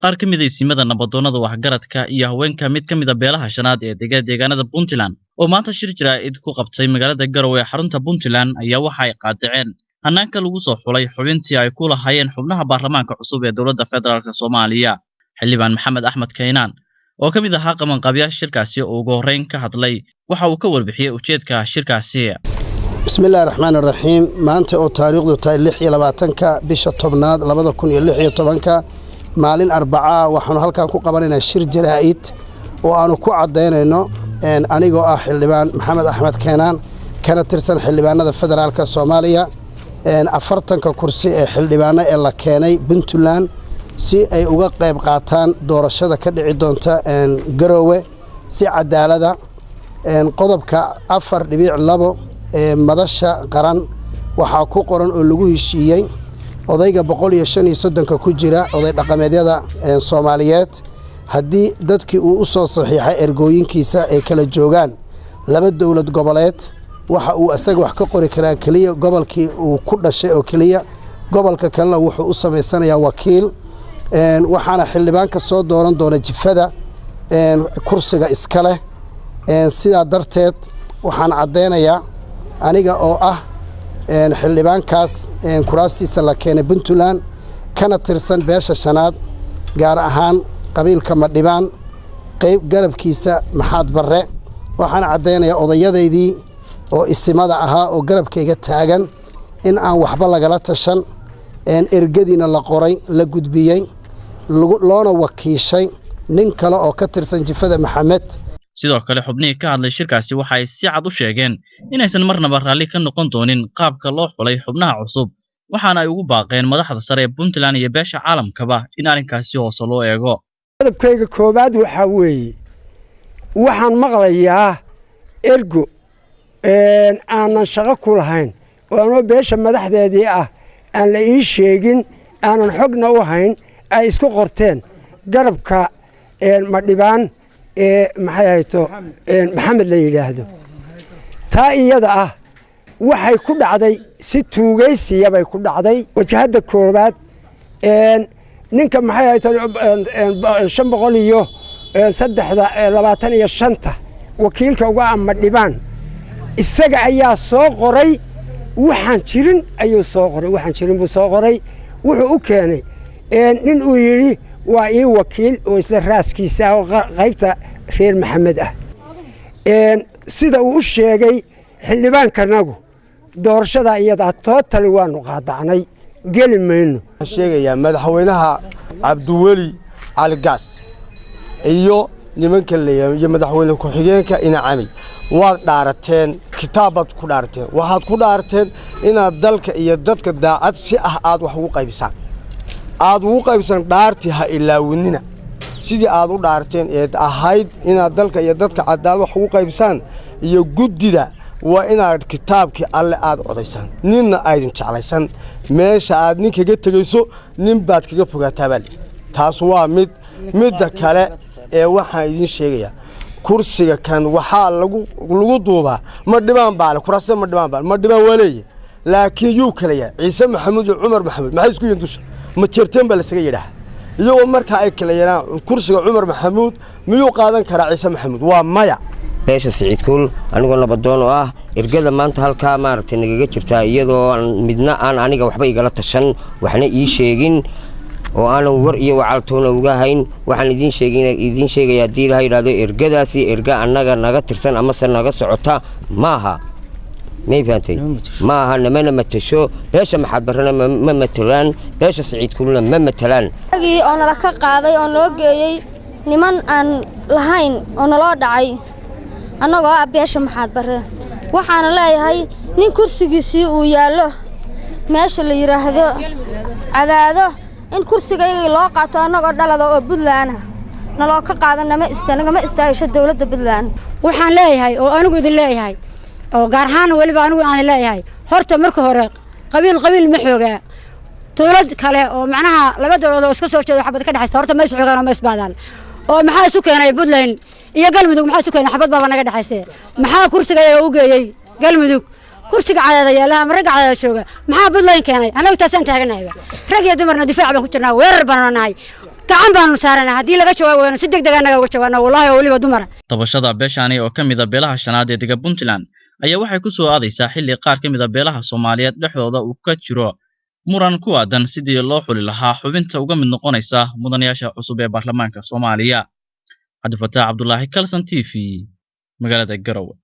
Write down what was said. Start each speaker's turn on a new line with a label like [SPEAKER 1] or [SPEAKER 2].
[SPEAKER 1] Qaar ka mid ah isimada, nabadoonnada, waxgaradka iyo haweenka mid ka mid ah beelaha shanaad ee dega deegaanada Puntland oo maanta shir jaraa'id ku qabtay magaalada Garowe ee xarunta Puntland ayaa waxa ay qaadaceen hanaanka lagu soo xulay xubintii ay ku lahaayeen xubnaha baarlamaanka cusub ee dowladda federaalka Soomaaliya. Xildhibaan Maxamed Axmed Kaynaan oo ka mid ahaa qabanqaabiyaasha shirkaasi oo ugu horreyn ka hadlay waxa uu ka warbixiyey ujeedka shirkaasi.
[SPEAKER 2] Bismi Illaahi Raxmaan Raxiim. Maanta oo taariikhdu tahay 26-ka bisha 10aad 2016-ka, maalin Arbacaa, waxaanu halkan ku qabanaynaa shir jaraa'id oo aanu ku caddaynayno, anigoo ah Xildhibaan Maxamed Axmed Keenaan, kana tirsan xildhibaanada federaalka Soomaaliya, 40-ka kursi ee xildhibaano ee la keenay Puntland si ay uga qayb qaataan doorashada ka dhici doonta Garoowe si cadaalada. Qodobka 4.2 ee Madasha Qaran waxaa ku qoran oo lagu heshiiyey odayga 135-ka ku jira oday dhaqameedyada Soomaaliyeed, haddii dadkii uu u soo saxiixay ergooyinkiisa ay kala joogaan laba dowlad goboleed, waxa uu isaga wax ka qori karaa keliya gobolkii uu ku dhashay oo keliya. Gobolka kalena wuxuu u samaysanayaa wakiil. Waxaana xildhibaanka soo dooran doona jifada kursiga iska leh. Sidaa darteed waxaan caddaynayaa, aniga oo ah xildhibaankaas kuraastiisa la keenay Puntland, kana tirsan beesha shanaad, gaar ahaan qabiilka Madhibaan, qayb garabkiisa Maxaad Barre, waxaan caddaynayaa odayadaydii oo isimada ahaa oo garabkayga taagan in aan waxba lagala tashan, ergadiina la qoray, la gudbiyey, loona wakiishay nin kale oo ka tirsan jifada Maxamed.
[SPEAKER 1] Sidoo kale xubnihii ka hadlay shirkaasi waxa ay si cad u sheegeen inaysan marnaba raalli ka noqon doonin qaabka loo xulay xubnaha cusub, waxaana ay ugu baaqeen madaxda sare ee Puntland iyo beesha caalamkaba in arrinkaasi hoose loo eego.
[SPEAKER 3] Qodobkayga koowaad waxaa weeye, waxaan maqlayaa ergo aanan shaqo ku lahayn oo anoo beesha madaxdeedii ah aan la ii sheegin, aanan xogna u hayn, ay isku qorteen garabka Madhibaan ee maxay hayto Maxamed la yidhaahdo. Taa iyada ah waxay ku dhacday si tuugaysiya bay ku dhacday. Wajahadda koowaad, ninka maxay hayto 503-da 25-ta wakiilka uga ah Madhibaan, isaga ayaa soo qoray. Waxaan jirin ayuu soo qoray, waxaan jirin buu soo qoray. Wuxuu u keenay nin uu yidhi waa ii wakiil oo isla raaskiisa ah oo qaybta reer Maxamed ah. Sida uu u sheegay xildhibaankanagu, doorashadaa iyadaa totally waanu qaadacnay, geli mayno.
[SPEAKER 4] Waxaan sheegayaa madaxweynaha Cabdiweli Cali Gaas iyo nimanka leeyahay iyo madaxweyne ku-xigeenka Inacami, waad dhaarateen, kitaab baad ku dhaarateen. Waxaad ku dhaarateen inaad dalka iyo dadka daacad si ah aad wax ugu qaybisaan, aad ugu qaybisaan. Dhaartii ha ilaawinina. Sidii aad u dhaarteen eed ahayd inaad dalka iyo dadka cadaalad wax ugu qaybisaan iyo guddida, waa inaad kitaabkii Alle aad codaysaan, ninna aydin jeclaysan. Meesha aad nin kaga tegayso nin baad kaga fogaataa taas waa mid. Midda kale ee waxaan idiin sheegayaa, kursiga kan waxaa lagu duubaa Madhibaan baale, kuraasada Madhibaan baale. Madhibaan waa leeyahy, laakiin yuu kala yahay? Ciise Maxamuud iyo Cumar Maxamuud maxay isku yihiin? Dusha Majeerteen baa lasaga yidhaha. Iyagoo markaa ay kala yaraan, kursiga Cumar Maxamuud miyuu qaadan karaa Ciise Maxamuud? Waa maya.
[SPEAKER 5] Beesha Siciid Kuul, anigoo nabadoon oo ah, ergada maanta halkaa maaragtay nagaga jirtaa, iyadoo midna aan aniga waxba igala tashan, waxna ii sheegin oo aanan war iyo wacaltoona uga hayn, waxaan idiin sheegin, idiin sheegaya, haddii Ilaha yidhahdo, ergadaasi erga annaga naga tirsan amase naga socota maaha. May fahantay? Maaha, namana matasho. Beesha Maxaad Barrena ma matelaan, beesha Siciid Kuulna ma matelaan.
[SPEAKER 6] Agii oo nala ka qaaday oo noo geeyey niman aan lahayn oo naloo dhacay, annagoo ah beesha Maxaad Barre, waxaana leeyahay nin kursigiisii uu yaallo meesha la yidhaahdo Cadaado, in kursigaygii loo qaato annagoo dhalada oo Puntland ah naloo ka qaado, nagama istaagisho dowladda Puntland.
[SPEAKER 7] Waxaan leeyahay oo anigu idin leeyahay oo gaar ahaan weliba anigu aan leeyahay, horta marka hore qabiil qabiil ma xoogaa. Dowlad kale oo macnaha laba dowladood oo iska soo jeedo xabad ka dhexaysta horta ma is xoogaan oo ma isbaadaan. Oo maxaa isu keenay Puntland iyo Galmudug? Maxaa isu keenay? Xabad baaba naga dhexayse. Maxaa kursiga iyaga u geeyey Galmudug? Kursiga Cadaada yaalaha ama ragga Cadaada jooga maxaa Puntland keenay? Annagu taasaan taaganahayba. Rag iyo dumarna difaac baan ku jirnaa, weerar baanu nahay. Gacan baanu saaranaa haddii laga jawaab weyno, si deg deg annaga uga jawaabna, wallahi, oo weliba dumara.
[SPEAKER 1] Tabashada beeshaani oo ka mid a beelaha shanaad ee dega Puntland ayaa waxay ku soo aadaysaa xilli qaar ka mid a beelaha Soomaaliyeed dhexdooda uu ka jiro muran ku aadan sidii loo xuli lahaa xubinta uga mid noqonaysa mudanayaasha cusub ee baarlamaanka Soomaaliya. Cabdifataax Cabdulaahi, Kalson TV, magaalada Garowe.